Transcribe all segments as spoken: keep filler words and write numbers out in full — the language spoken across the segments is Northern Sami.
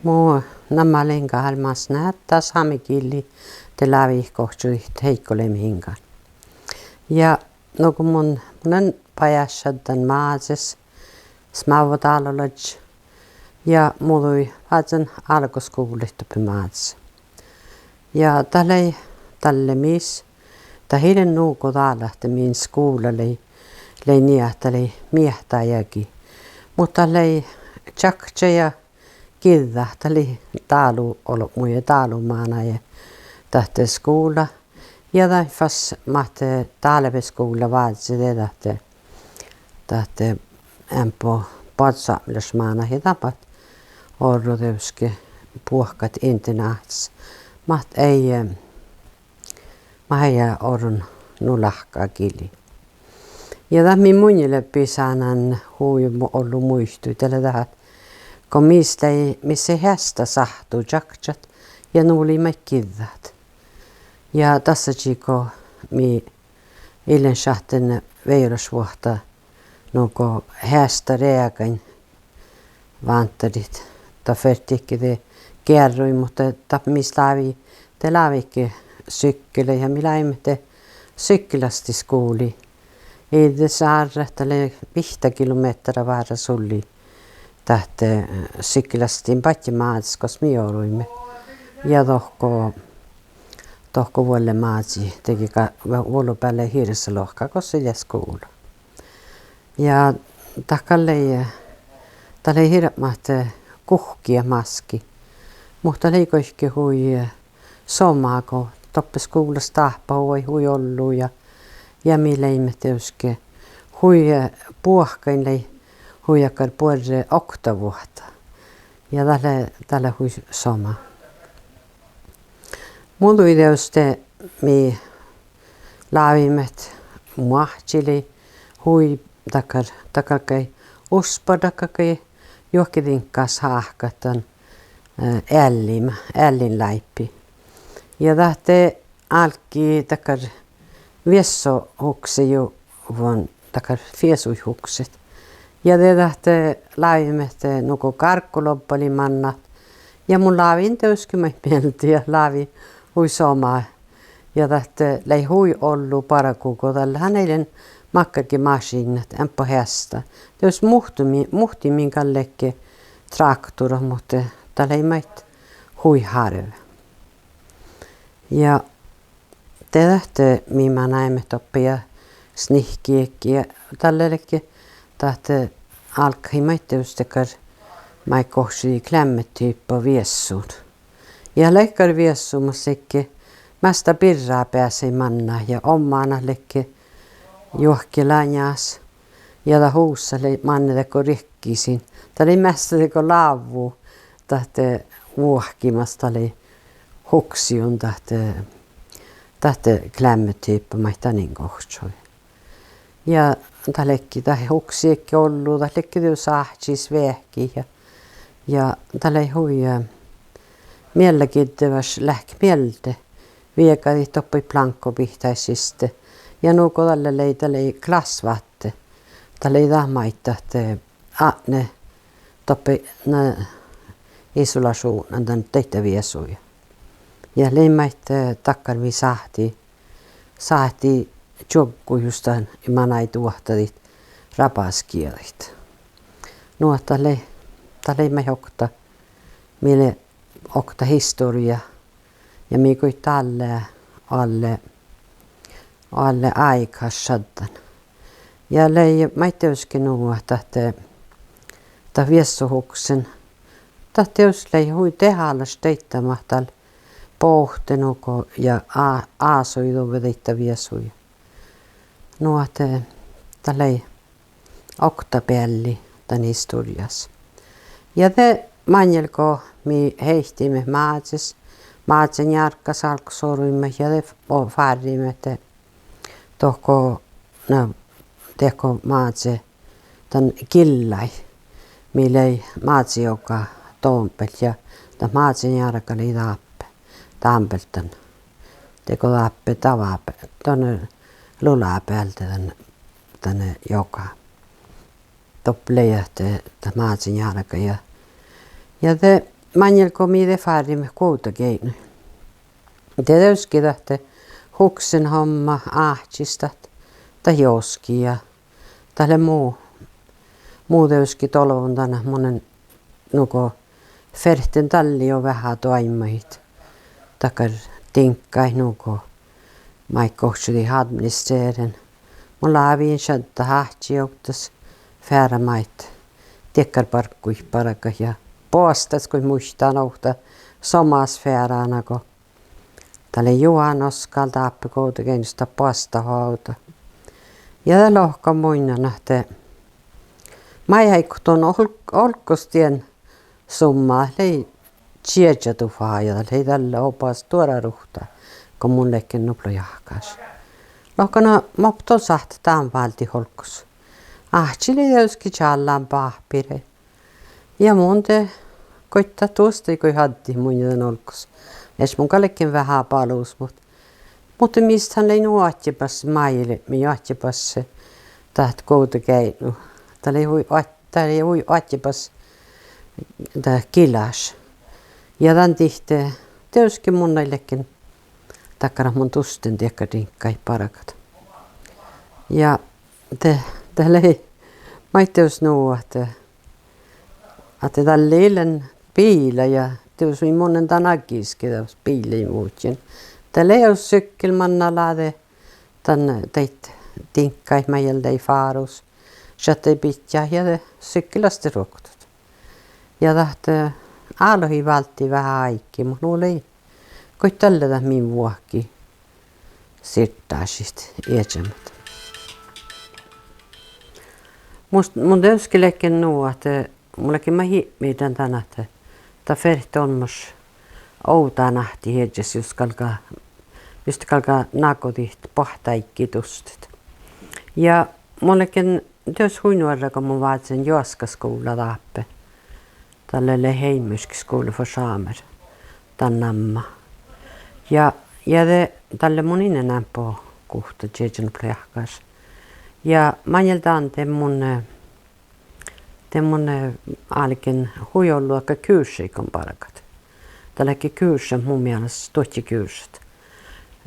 Mu namma lei Gáhár Másnádda, sámegillii de lávejit gohčodit Heikko Lemet Ingan. Ja nugo mun, mun lean bajásšaddan Mázes, smávva dálolaččat, ja muđui vázzán álgoskuvllaid doppe Mázes. Ja dat lei dalle mis, dat ii lean nugo dál ahte min skuvla lei, lei nie ahte dat lei miehtá jagi. Muhto dat lei čakča ja giđđat, dat lei dáluolbmuide, dálumánáide dat skuvla. Ja dat fas mat dálveskuvlla vázze de dat, dat eambbo boazosápmelaš mánát ja dat mat orru dieđusge buohkat internáhtas, mat eai, mat eai orru nu lahkagillii. Ja dat mii munnje lea bisánan hui ollu muitui, dat lea dat ahte go mis lei, mis lei heasta sáhttu čakčat ja nu lei maid giđđat. Ja dassážii go mii ii lean šat dan vejolašvuohta nugo heasta reagain vánddardit, dat fertejit de gearruid, muhto dat mis lávii, de lávejit sykkelit ja mii láviimet de sykkelastit skuvlii. Iđđes árrat, dat lei vihtta kilomehtera várra sullii dat, eh, sykkelastit badjel Mázes gos mii oruimet. Ja dohko, dohko vuolle Mázii dego ga-, vuollon beale Hirsalohka gos ii leat skuvla. Ja dat gal lei, dat lei hirbmat guhkki ja máskki. Muhto lei goit hui somá go doppe skuvllas dáhpáhuvai hui ollu ja, ja mii leimmet dieđusge hui, buohkain lei hui dakkár buorre oktavuohta. Ja dat lea, dat lea hui somá. Muđui dieđus de mii láviimet, mu áhčči lei hui dakkár, dat galggai uspa, dat galggai juohke diŋggas háhkat dan, eh, eallim-, eallinláibbi. Ja dat de álggii dakkár viessohuksejuvvon, dakkár fiesuid hukset. Ja de dat láviimet nugo gárggolobbalii mannat. Ja mun lávejin dieđusge maid mielde ja lávejin hui somá. Ja dat lei hui ollu bargu go dalle han ii lean makkárge mašiinnat, eambbo heasta. Dieđus muhtumin, muhtumin gal ledje traktorat, muhto dat lei maid hui hárve. Ja de dat mii manaimet doppe ja snihkii ja dalle ledje dat, álggahii maid dieđus dakkár maid gohčodii klemmetippa viessuin. Ja dakkár viessu mat ledje measta birra beasai mannat ja ommanat ledje juohke laňas. Ja dat husa lei manne dego riekkisin. Dat lei measta dego lávvu, dat vuohki mas dat lei huksejun dat, dat klemmetippa maid danin gohčodii. Ja dat ledje, dat huksii gal ollu, dat ledje dieđus áhčis veahkit ja, ja dat lei hui, eh, miellagiddevaš leahkit mielde viegadit doppe pláŋkobihtáid siste. Ja nugo dalle lei, dat lei glasvahte. Dat lei dat maid ahte atne doppe na isolašuvdnan dan daidda viesuide. Ja lei maid dakkár mii sáhtii, sáhtii čuovgguid jus dan manai duohtadit rabasgeađaid. Nu ahte dat lei, dat lei maid okta, mii lea okta historjá. Ja mii goit dalle, oalle, oalle áigat šaddan. Ja lei maid dieđusge nu ahte dat, dat viessohuksen, dat dieđus lei hui dehálaš daidda mat dal bohte nugo ja á-, ásoiduvve daidda viesuide. Nu ahte dat lei okta bealli dan historjjás. Ja de maŋŋel go mii heittiimet Mázes, Mázenjárggas álggos oruimet ja de f-, o-, fárriimet de dohko, na, dego Máze dan gillái, mii lei Mázejoga dombet ja dat Mázenjárga lei dáppe, dámbelt dan, dego dáppe davá-, dan lulabealde dan, dan joga. Doppe lei ahte dat Mázenjárga ja, ja de maŋŋel go mii de fárriimet Guovdageidnui, de dieđusge dat huksen homma áhčis dat, dat joski ja dat lea mu, mu dieđusge dolvon dan ahte mun lean nugo ferten dalle jo veahá doaimmahit dakkár diŋggaid nugo maid gohčodit administreren. Mun lávejin šaddat áhči ovddas feara maid diekkár bargguid bargat ja boasttas goit muittán ovtta somás fearána go dat lei Juhán Oskal dáppe Guovdageainnus dat boastahuvvá. Ja dat lohká munnje ahte maid áiggut don ol-, olggos dien summa lei čieža duhát ja dat lei dalle oba stuorra ruhta go mun ledjen nuppelotjahkásaš. Lohká, na, mo don sáhtát dán váldit olggos. Áhčči lei dieđusge čállán báhpire. Ja mun de goit dat duostai goit addit munnje dan olggos. Ieš mun gal ledjen veahá balus, muhto, muhto mis han lei nu oadjebas máilbmi, oadjebas dat Guovdageidnu. Dat lei hui oa-, dat lei hui oadjebas dat gilaš. Ja dan dihte dieđusge mun ledjen dakkár ahte mun dusten diekkár diŋggaid bargat. Ja de, dat lei maid dieđus nu ahte, ahte dalle ii lean biila ja dieđus mii mun lean dan áiggi ge dat biila in vuđen. Dat lei sykkel manná lade dan daid diŋggaid maid lei fárus. Šattai bidjat ja de sykkelastit ruoktot. Ja dat, eh, álohii válddii veahá áiggi, muhto nu lei goit dalle dat min vuohki sirdašit iežamet. Mus-, mun dieđusge ledjen nu ahte mun ledjen maid ipmirdan dan ahte dat ferte olmmoš ovdánahttit iežas jus galgá, jus galgá nagodit boahtteáiggi dustet. Ja mun ledjen dieđus hui nuorra go mun vázzen joaskaskuvlla dáppe. Dalle lei Heimmojyrkka skole for samer dan namma. Ja, ja de dalle mun in eambbo guhte čieža nuppelotjahkásaš. Ja maŋŋel dan de mun, eh, de mun, eh, álgen hui ollu dakkár kursaid bargat. Dat ledje kursat mu mielas duodjekursat.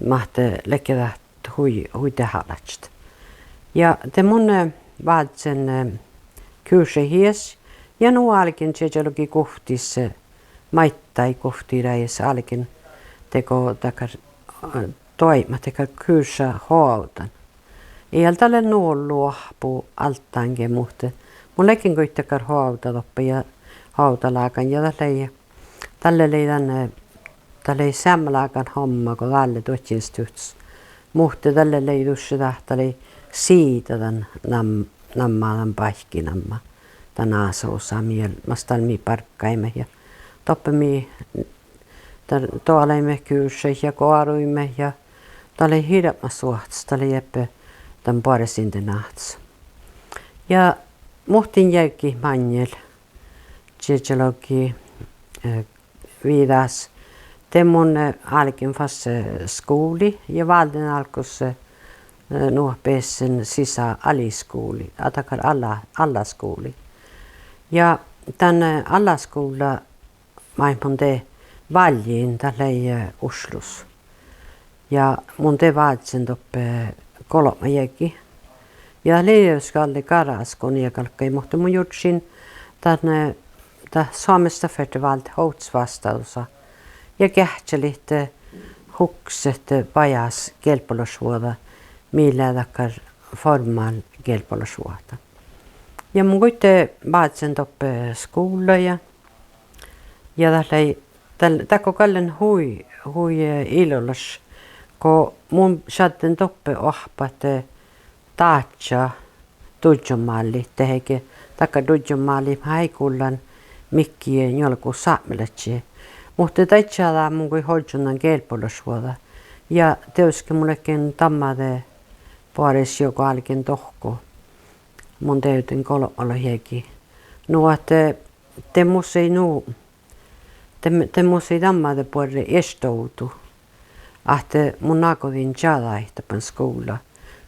Mat ledje dat hui, hui dehálaččat. Ja de mun, eh, vázzen, eh, kursaid ies, ja nu álgen čiežalogi guovttis, eh, maiddái guovttirájes álgen dego dakkár, eh, doaibmat dakkár kursahoavdan. Ii ale dalle nu ollu oahppu alddánge, muhto mun ledjen goit dakkár hoavda doppe ja hoavdalágan ja dat lei, dalle lei dan, eh, dat lei seammalágan homma go dál lea duodjeinstituhtas. Muhto dalle lei dušše dat, dat lei siida dan nam-, namma, dan báikki namma, dan ásosa mii, mas dal mii barggaimet ja doppe mii dan doalaimet kursaid ja goaruimet ja dat lei hirbmat suohtas, dat lei eppe dan boares internáhtas. Ja muhtin jergit maŋŋel čiežalogi, eh, viidáseas, de mun, eh, álgen fas, eh, skuvlii ja válden álggos, eh, nu bessen sisa aliskuvlii, a dakkár alla-, allaskuvlii. Ja dan, eh, allaskuvlla maid mun de válljen, dat lei, eh, Oslos. Ja mun de vázzen doppe golbma jagi. Ja lei dieđusge alle garas go nie galggai, muhto mun jurddašin dan, eh, dat soames dat ferte váldet ovttas vástádusat. Ja geahččalit, eh, hukset, eh, bajás gelbbolašvuođa, mii lea dakkár formál gelbbolašvuohta. Ja mun goit de vázzen doppe skuvlla ja ja dat lei, dat, dat go gal lean hui, hui, eh, ilolaš, go mun šadden doppe oahppat, eh, dáža duddjomállit, dehe ge dakkár duddjomállit mat eai gullan midjiide njuolgu sápmelaččaide. Muhto daidda čađa mun goit ožžon dan gelbbolašvuođa. Ja dieđusge mun ledjen dan made boares juo go álgen dohko. Mun dieđen golbmalogi jagi. Nu ahte de mus lei nu, de, de mus lei dan made buorre ieš dovdu, ahte mun nagodin čađahit doppe skuvlla.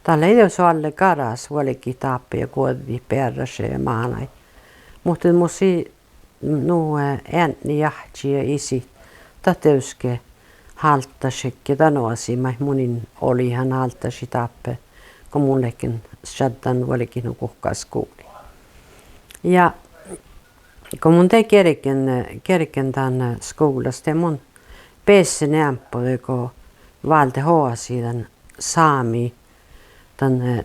Dat lei dieđus oalle garas vuolgit dáppe ja guođđit bearrašii ja mánáid. Muhto mus lei Nu, eh, eadni, áhčči ja isit, dat dieđusge hálddašedje dan oasi maid mun in olin, han háldašii dáppe go mun ledjen šaddan vuolgit nu guhkás skuvlii. Ja go mun de gergen, eh, gergen dan, eh, skuvllas, de mun bessen eambbo dego váldet oasi dan sámi, dan, eh,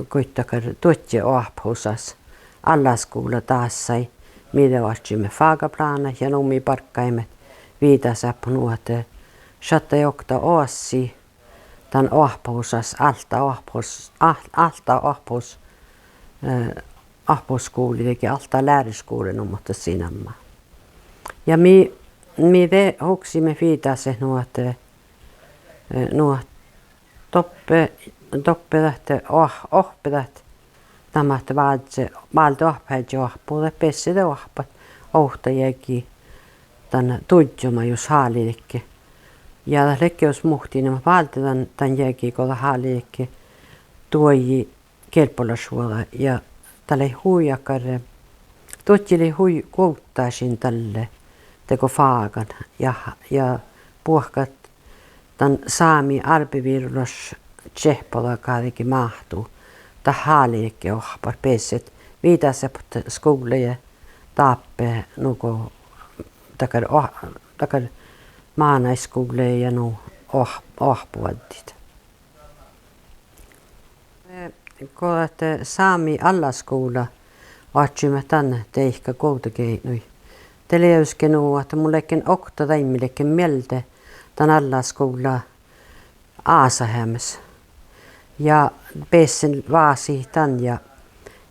goit dakkár duodjeoahpahusas, allaskuvla dásái, mii de oaččuimet fágaplána ja nu mii bargaimet viidáseappot nu ahte šattai okta oassi dan oahpahusas, Álttá oahpahus-, Á-, Álttá oahpahus-, eh, oahpahusskuvla dego Álttá lærerskole, nu mo dat sii namma. Ja mii, mii de huksiimet viidáset nu ahte, eh, nu ahte doppe, doppe dat, eh, oah-, oahppat, dat mat válde, válde oahpaheaddjioahpu, dat beasai de oahppat ovtta jagi dan duddjoma jus háliidedje. Ja dat ledje jus muhtimin mat válde dan, dan jagi go dat háliidedje duoji gelbbolašvuođa. Ja dat lei hui dakkár, duodji lei hui guovddášin dalle dego fágan ja, ja buohkat dan sámi árbevirolaš čehpodaga dego máhtu, dat háliidedje oahppat beassat viidáseappot skuvllaide dáppe nugo dakkár oa-, dakkár mánáidskuvllaide ja nu oah-, oahpuvaddit. Eh, go ahte sámi allaskuvla oaččuimet dan deike Guovdageidnui, de lei dieđusge nu ahte mun ledjen okta dain mii ledjen mielde dan allaskuvlla ásaheames. Ja bessen vásit dan ja,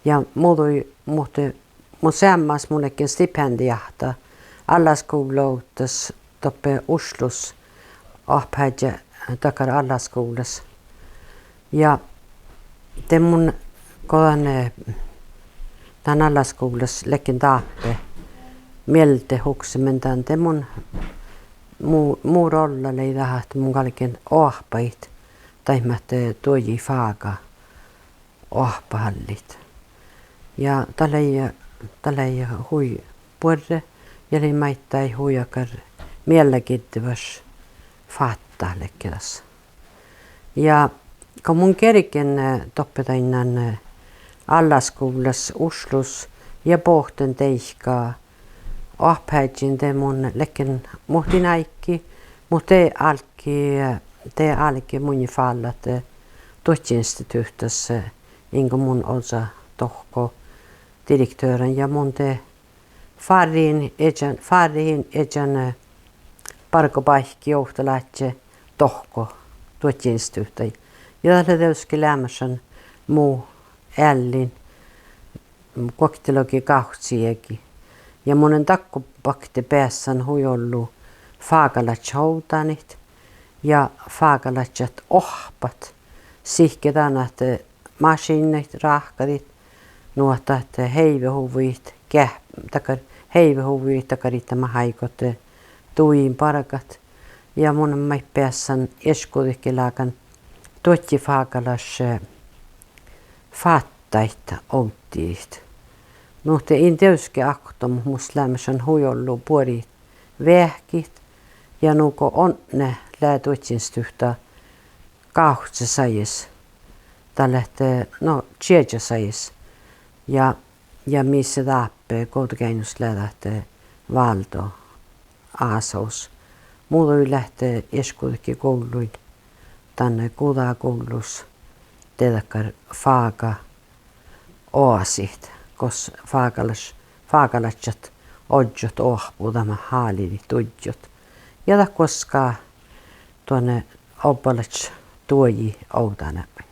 ja muđui, muhto mun seammás mun ledjen stipendiáhtta allaskuvlla ovddas doppe Oslos, oahpaheaddji dakkár allaskuvllas. Ja de mun go dan, eh, dan allaskuvllas ledjen dáppe mielde huksemin dan, de mun, mu, mu rolla lei dat ahte mun galgen oahpahit daid mat duojii fága oahpahallit. Ja dat lei, dat lei hui buorre ja lei maiddái hui dakkár mielagiddevaš fáttát ledje das. Ja go mun gergen, eh, doppe dainna, eh, allaskuvllas Oslos ja bohten deike oahpaheaddjin, de mun ledjen muhtin áiggi, muhto de álggii, de álge munnje fállat, eh, Duodjeinstituhtas, eh, ingo mun oza dohko direktøran ja mun de fárrihin iežan, fárrihin iežan, eh, bargobáikki ovttaláhkai dohko Duodjeinstituhtai. Ja dat lea dieđusge leamašan mu eallin guoktelogigávcci jagi. Ja mun lean dakko bokte beassan hui ollu fágalaččat ovdánit ja fágalaččat oahppat. Sihke dan ahte mašiinnaid ráhkadit, nu ahte, ahte heivehuvvojit, geahp-, dakkár heivehuvvojit dakkár, ii dat mat áiggot duin bargat. Ja mun lean maid beassan iešguđetlágan duodjefágalaš, eh, fáttáid ovddidit. Muhto in dieđusge okta, mus leamašan hui ollu buorit veahkit ja nugo odne lea Duodjeinstituhta gávcci sajis, dat lea ahte, no, čieža sajis. Ja, ja mis lea dáppe Guovdageainnus lea dat váldoásahus. Muđui lea ahte iešguđetlágan guvlluin, dan guđa guvllus, de dakkár fágaoasit gos fágalaš-, fágalaččat ožžot oahpu dat mat háliidit duddjot. Ja dat guoská duonne obbalaččat duoji ovdáneapmi.